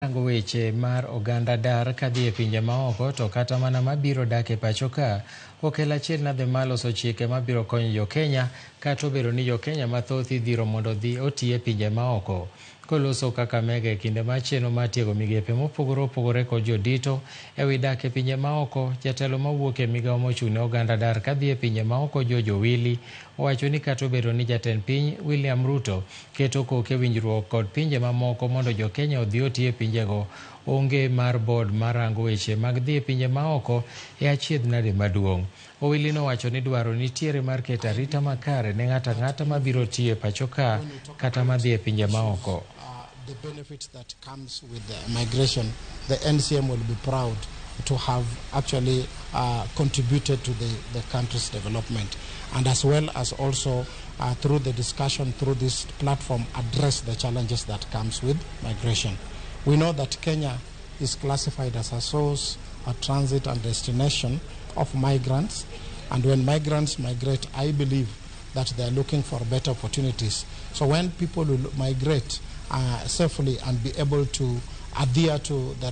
Rango weche mar oganda dar kadhi e pinje maoko to kata mana mabiro dak e pacho ka okel achiel nadhe mar loso chike mabiro konyo jokenya kata obedo ni jokenya mathoth idhiro mondo odhi oti e pinje maoko. Koloso Kakamega e kinde mar chenro mar tiego migepe mopogore opogore kod jodito e wi dak e pinje maoko, jatelo mawuok e migawo mochung' ne oganda dar kadhi e pinje maoko George Owili owacho ni kata obedo ni jatend piny William Ruto keto koke winjruok kod pinje mamoko mondo jokenya odhi oti e pinjego, onge mar board marango weche mag dhi e pinje maoko e achiedh nade maduong'. Owili nowacho ni dwaro nitiere mar keto arita makare ne ng'ato ang'ata mabiro tiyo e pacho ka kata madhi e pinje maoko. The benefits that comes with the migration, the NCM will be proud to have actually contributed to the country's development, and as well as also through the discussion through this platform address the challenges that comes with migration. We know that Kenya is classified as a source, a transit and destination of migrants, and when migrants migrate, I believe that they are looking for better opportunities. So when people will migrate safely and be able to adhere to the